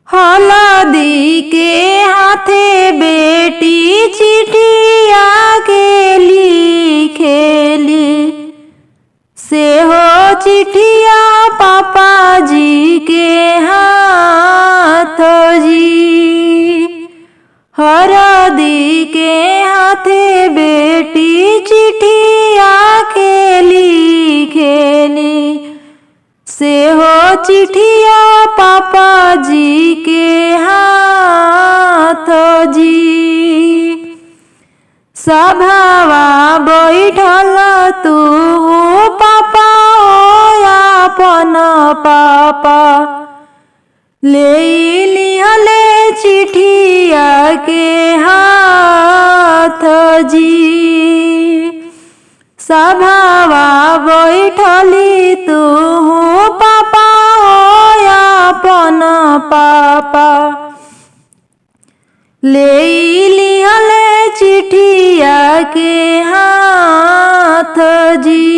हलदी के हाथे बेटी चिठिया के लिखेली, से हो चिठिया पापा जी के हाथ जी। हरदी के हाथे बेटी चिठिया के लिखेली, से हो चिठिया पापा जी के हाथ जी। सभावा बैठल तू पापा हो अपन पापा, ले लिहले चिठिया के हाथ जी। सभावा बैठली तू पापा हो अपन पापा, ले लिहले चिठिया के हाथ जी।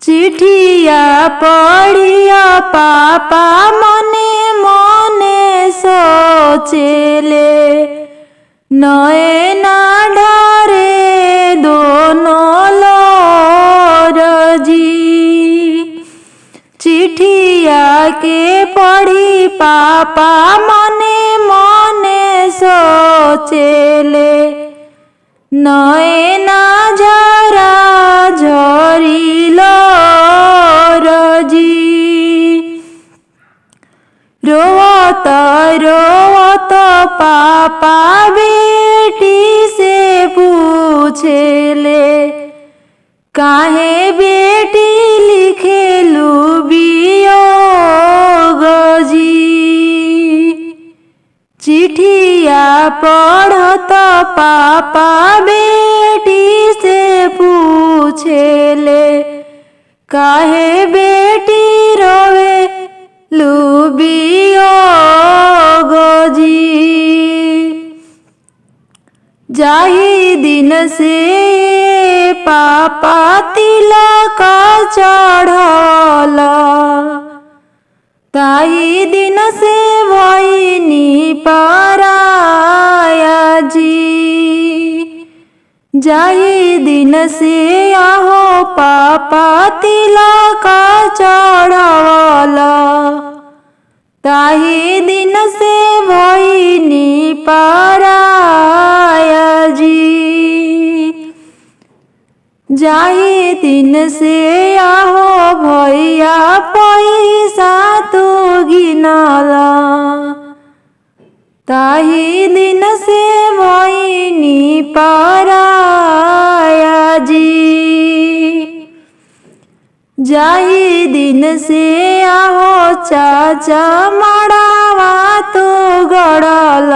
चिठिया पढ़िया पापा मने मने सोचेले, नयना ढरे दोनों लोर जी। चिठिया के पढ़ी पापा मने मने सोचेले, नयना झरा झरी लोर जी। रोवत रोवत पापा बेटी से पूछेले, काहे बेटी लिखेलू वियोग जी। चिठिया पढ़त पापा बेटी से पूछेले, काहे बेटी रोवे लुबियोग जी। जाही दिन से पापा तिलक चढ़ल, ताही दिन से भइनी पराया जी। जाही दिन से आहो पापा तिलक चढ़ल, ताही दिन से भइनी पराया जी। जाही दिन से आहो भैया पैसा तू गिनल, ताही दिन से भइनी पराया जी। जाही दिन से आहो चाचा मड़ावा तू गड़ल,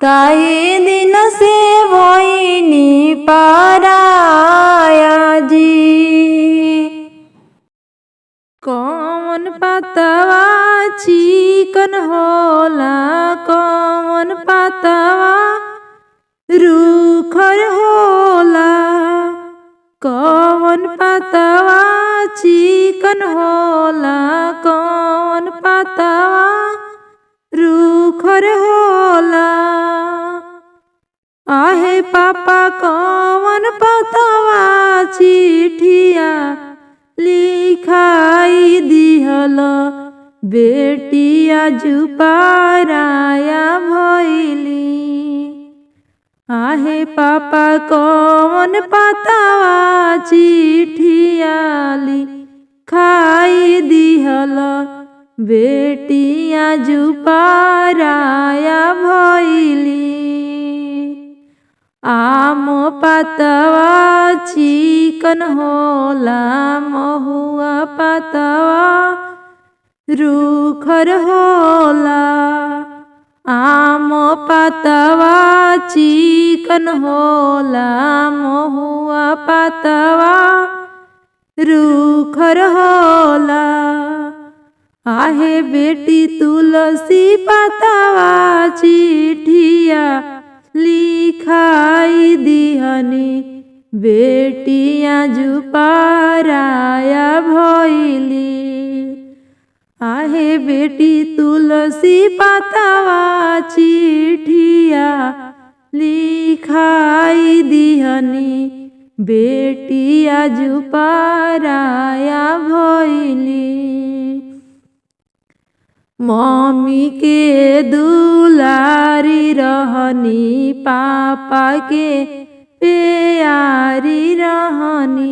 ताही दिन से भइनी पराया जी। कौन पतवा चिकन होला, कौन पतवा रूखर होला, कौन पतवा चिकन होला, कौन पतवा रूखर होला। आहे पापा कौन पतवा चिठिया लिखाई दिहल, बेटिया जुपाराया भइली। आहे पापा कौन पतवा चिठिया लिखाई दिहल, बेटिया जुपाराया भइली। आम पतवा चिकन होला, महुआ पतवा रूखर होला, आम पतवा चिकन होला, महुआ पतवा रूखर होला। आहे बेटी तुलसी पतवा चिठिया लिखाई दिहनी, बेटिया जुपाराया भइली। आहे बेटी तुलसी पातवा चिठिया लिखाई दिहनी, बेटी आजु पाराया भइली। मम्मी के दुलारी रहनी, पापा के प्यारी रहनी।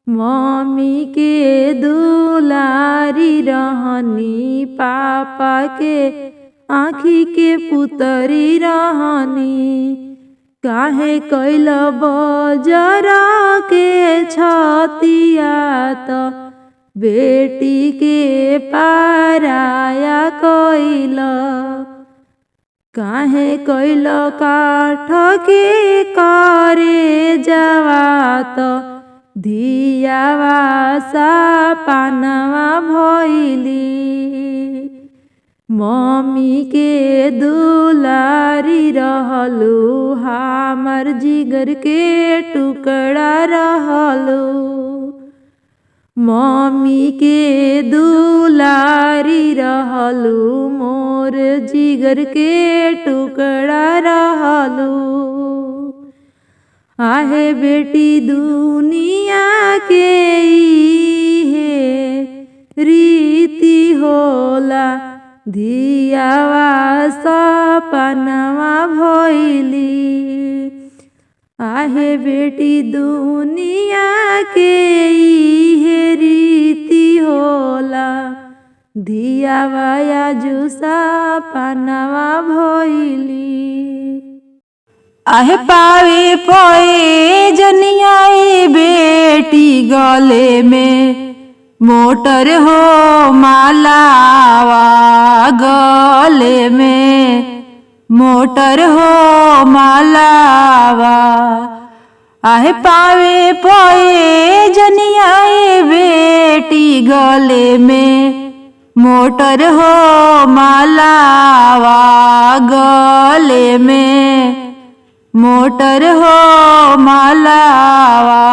मम्मी के दुलारी रहनी, पापा के आँखी के पुतरी रहनी। काहे कैल बजर के छतिया त बेटी के पाराया कैल। काहे कैल काठ के करे जवा त धियावा सपनवा भइली। मम्मी के दुलारी रहलू, हमर जिगर के टुकड़ा रहलू। मम्मी के दुलारी रहलू, मोर जिगर के टुकड़ा रहलू। आहे बेटी दुनिया के इहे रीति होला, धियावा सपनवा भइली। आहे बेटी दुनिया के इहे रीति होला, धियावा आजु सपनवा भइली। आहे पावे पोए जनियाए बेटी गले में मोटर हो मालावा, गले में मोटर हो मालावा। आहे पावे पोए जनियाए बेटी गले में मोटर हो मालावा, गले में मोटर हो मालावा।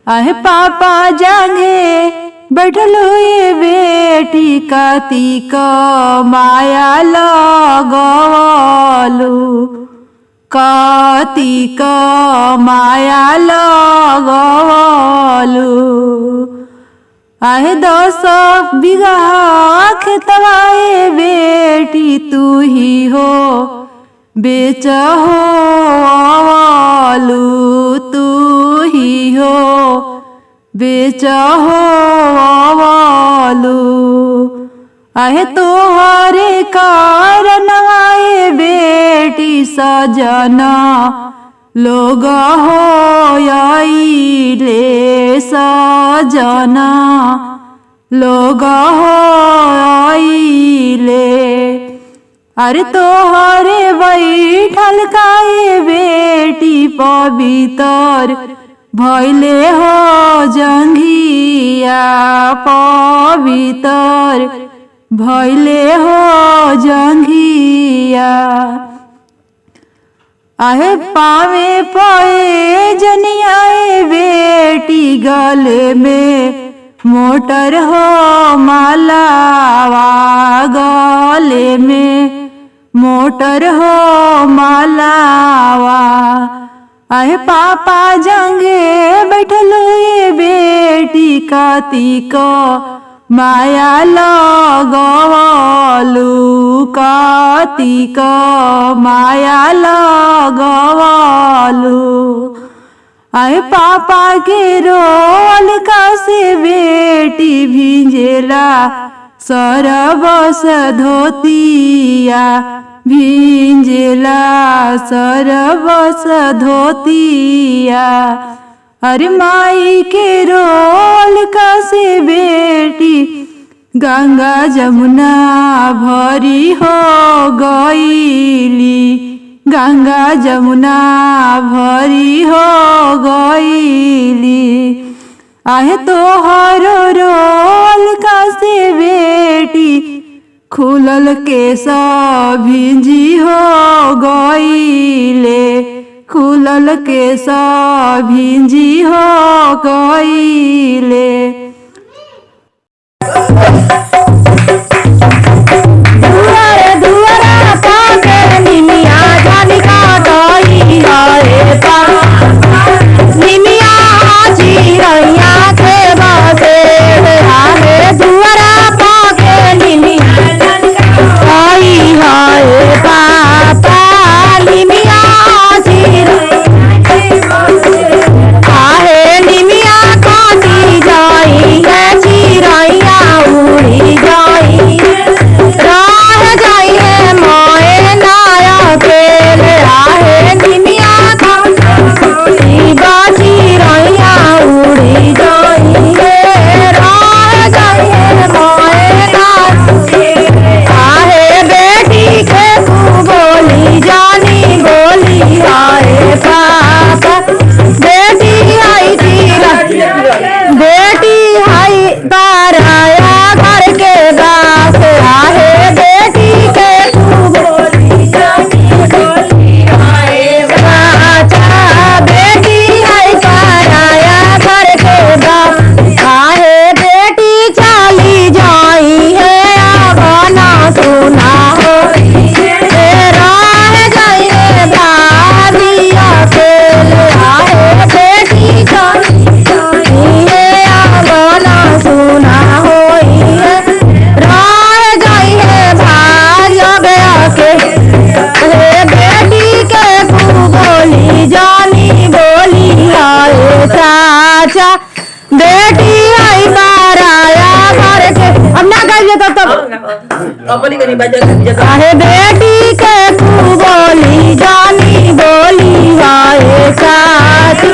आहे पापा जांघे बैठल हुए बेटी कतिक माया लगवलू, कतिक माया लगवलू। आहे 10 बीघा खेतवाए बेटी तू ही हो बेच हो अवलू, तू ही हो बेच हो अवलू। आहे तोहरे कारण आए बेटी सजना लोग हो आइले, सजना लोग हो आइले। अरे तोहरे बैठल काए बेटी पवितर भैले हो जंघिया, पवितर भैले हो जंघिया। आहे पावे पोए जनियाए बेटी गले में मोटर हो मालावा, गले में मोटर हो मालावा। आहे पापा जंगे बैठल हुए बेटी कतिक माया लगवलू, कतिक माया लगवलू। आए पापा के रोल का से बेटी भिंजेला सरबस धोतिया, भिंजेला सरबस धोतिया। अरे माई के रोल का से बेटी गंगा जमुना भरी हो गईली, गंगा जमुना भरी हो गईली। आहे तोहर रोल का से बेटी खुलल के भिंजी हो गईले, खुलल के भिंजी हो गईले। दुआर दुआरा पाके निमिया जानी काटई हरे पा निमिया चिरैया के बसे आहे दुआरा पाके निमिया आई हाय पापा निमिया चिरैया आहे निमिया काटी जाई है चिरैया उड़ी जाई राह जाई है मोए नाया केल आहे निमिया काटी चिरैया उड़ी जाई है राह जाई है मोए नाया आहे बेटी के तू बोली जानी बोली आए पापा बेटी आई तीरा बेटी आई बाराया घर के दास आहे बेटी के तू बोली जानी बोली आए बाचा बेटी आई बाराया घर के दास आहे बेटी चाली जाई है आवाना सुना हो राह जाई है भाभिया खेल आहे बेटी चाली जाई है आवाना सुना होई है राह जाई है भाग्य गया के अरे बेटी के तू बोली जानी बोली आए चाचा बेटी आई बाराया घर के अब ना गाइए तब तब अपनी कनी बाजा अरे बेटी के तू बोली जानी बोली आए चाची।